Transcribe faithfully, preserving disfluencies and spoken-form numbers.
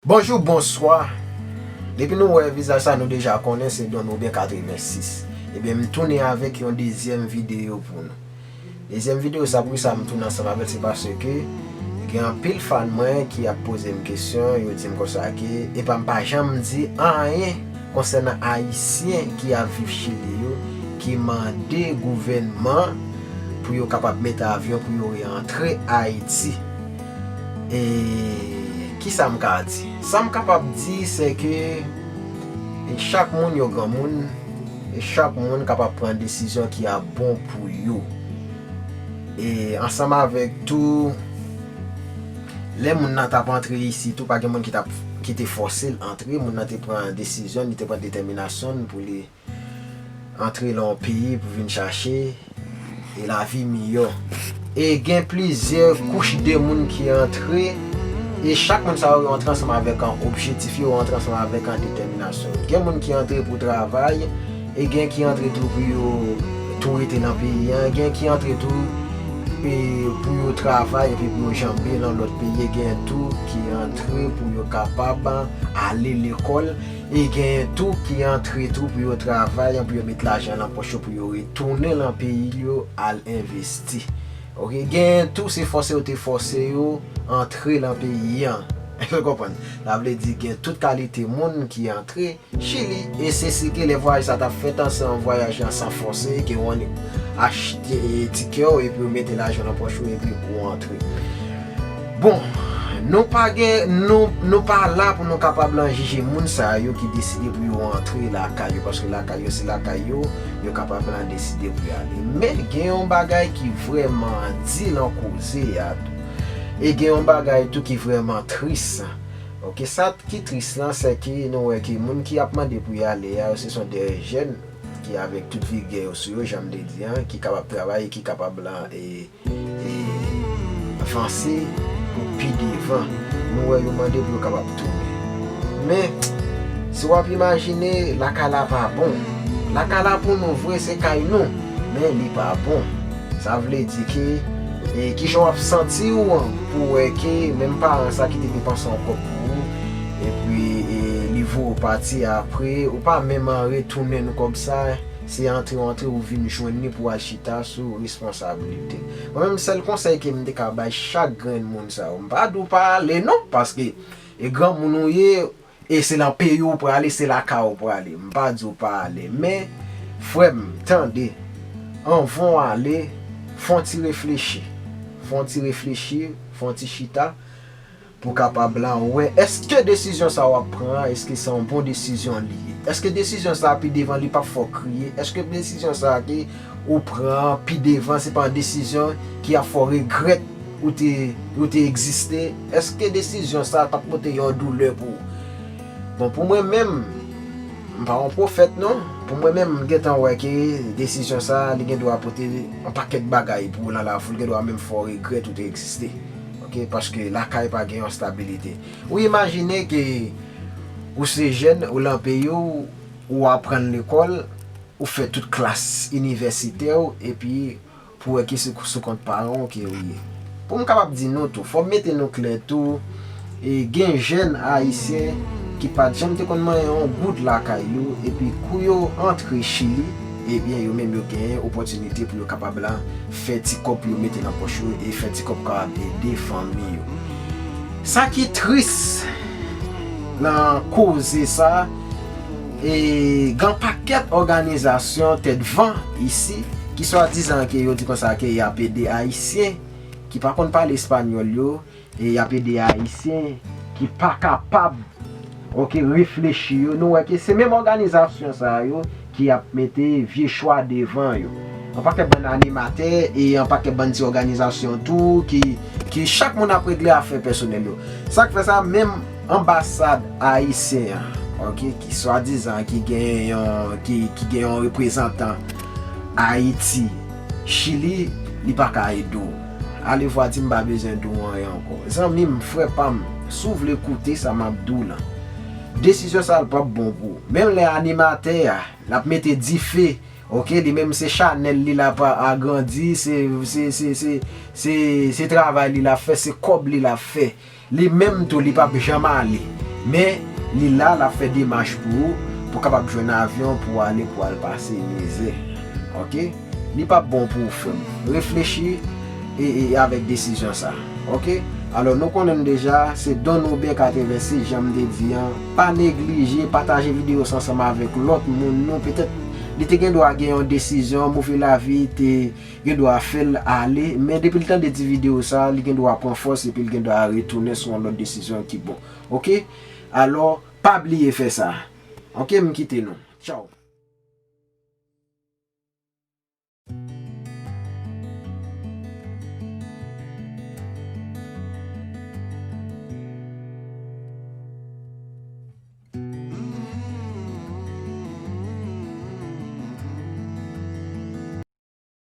Bonjou, bonswa. Depi nou wè vizaj sa, nou deja konnen se Don Robert katrevensis. Ebyen, m tounen avèk yon dezyèm videyo pou nou. Dezyèm videyo sa, poukisa m tounen ansanm avè l, se paske gen anpil fan mwen ki ap poze m kesyon, yo di m konsa ke, epa m pa janm di anyen konsènan Ayisyen ki ap viv Chili yo, ki mande gouvènman pou yo kapab mete avyon pou yo rantre Ayiti. E kisa m ka di? Sa m kapab di, se ke e chak moun yo granmoun, e chak moun kapab pran desizyon ki ap bon pou yo. E ansanm avèk tou, lè moun nan t ap antre isi tou, pa gen moun ki t ap, ki te fòse l antre, moun nan te pran desizyon, li te pran detèminasyon l pou li antre nan yon peyi pou vin chache e lavi miyò. E gen plizyè kouch de moun ki antre, e chak moun sa yo, yo antre ansanm avèk an objektif, yo antre ansanm avèk an detèminasyon. Gen moun ki antre pou travay, e gen ki antre tou pou yo tou rete nan peyi an, gen ki antre tou e pou yo travay epi pou yo janbe nan lòt peyi, e gen tou ki antre pou yo kapab ale lekòl, e gen tou ki antre tou pou yo travay, pou yo met lajan nan pòch yo, pou yo retounen nan peyi yo al envesti. Oke, gen tou se fòse yo te fòse yo antre nan peyi an. Èske w konprann? Sa vle di gen tout kalite moun ki antre Chili, e se si ke lè vwayaj sa t ap fèt an, se yon vwayaj an san fòse, ke w annik achte tikè w epi w mete lajan nan pòch ou epi ou antre. Bon, nou pa gen, nou, nou pa la pou nou kapab lan jije moun sa yo ki deside pou yo antre lakay yo, paske lakay yo se lakay yo, yo kapab lan deside pou y ale. Men gen yon bagay ki vrèman di lan koze a tou. E gen yon bagay tou ki vrèman tris. Oke, sa ki tris lan, se ke nou wè ke moun ki ap mande pou y ale a, se son de jèn ki avèk tout vigè yo sou yo, jan m te di an, ki kapab travay, ki kapab lan e, e vanse pou pi devan. Nou wè yo mande pou yo kapab tounen. Men, si w ap imajine, lakay la pa bon. Lakay la pou nou vre, se kay nou, men li pa bon. Sa vle di ke, e, kijan w ap santi w pou wè ke menm paran sa ki te depanse yon kòb pou ou, epi, e, li voye w pati apre, ou pa menm retounen kòb sa, se antre w antre ou vin jwenn li pou w al chita sou responsablite. Mwen menm, sèl konsèy ke m te ka bay chak grenn moun sa yo, m pa di w pa ale non, paske e granmoun ou ye, e se lan peyi w prale, se lakay ou prale. M pa di w pa ale, men, frè m, tande, anvan w ale, fè yon ti reflechi. Fè yon ti reflechi, fè yon ti chita, pou kapab lan wè, èske desizyon sa w ap pran an, èske se yon bon desizyon li ye? Èske desizyon sa pi devan li p ap fè w kriye? Èske desizyon sa ke ou pran an pi devan, se pa yon desizyon ki ap fè w regrèt ou te, ou te egziste? Èske desizyon sa a p ap pote yon doulè pou ou? Bon, pou mwen menm, m pa yon pwofèt non. Pou mwen menm, m gentan wè ke desizyon sa a, li gen dwa pote yon pakèt bagay pou ou lan lavi, li gen dwa menm fè w regrèt ou te egziste. Oke, paske lakay pa gen yon stabilite. Ou imajine ke ou se jèn, ou lan peyi w, ou aprann lekòl, ou fè tout klas inivèsitè w, epi pou wè ki se sou kont paran w ke ou ye. Pou m kapab di nou tou, fò m mete nou klè tou, e gen jèn ayisyen ki pa t janm te konn manyen yon goud lakay yo, epi kou yo antre Chili, ebyen, yo menm yo genyen opòtinite pou yo kapab lan fè ti kòb pou yo mete nan pòch yo, e fè ti kòb kapab ede fanmi yo. Sa ki tris lan koze sa, e gen pakèt òganizasyon tèt van isi ki swadizan ke yo di konsa ke y ap ede Ayisyen ki pa konn pale espanyòl yo, e y ap ede Ayisyen ki pa kapab, oke, reflechi yo. Nou wè ke se menm òganizasyon sa yo ki ap mete vye chwa devan yo. Yon pakèt bann animatè e yon pakèt bann ti òganizasyon tou ki, ki chak moun ap regle afè pèsonèl yo. Sa k fè sa, menm anbasad ayisyen an, oke, ki swadizan ki gen yon, ki, ki gen yon reprezantan Ayiti, Chili, li pa ka ede w. Alevwa di m pa bezwen di w anyen ankò. Zanmi m, frè pa m, si w vle koute sa m ap di w lan, desizyon sa a l p ap bon pou ou. Menm lè animatè a, l ap mete dife, oke, li menm se chanèl li l ap agrandi, se, se, se, se, se, se travay li l ap fè, se kòb li l ap fè. Li menm tou, li p ap janm ale. Men li la, l ap fè demach pou ou, pou w kapab jwenn avyon pou w ale, pou w al pase mizè. Oke? Li p ap bon pou ou, frè m. Reflechi e, e avèk desizyon sa. Oke? Alò, nou konnen deja, se Don Robert katrevensis, jan m te di an. Pa neglije pataje videyo sa ansanm avèk lòt moun nou. Petèt li te gen dwa gen yon desizyon, move lavi te gen dwa fè l ale, men depi l tande ti videyo sa, li gen dwa pran fòs epi l gen dwa retounen sou yon lòt desizyon ki bon. Oke? Alò, pa bliye fè sa. Oke, m kite nou. Tchaw.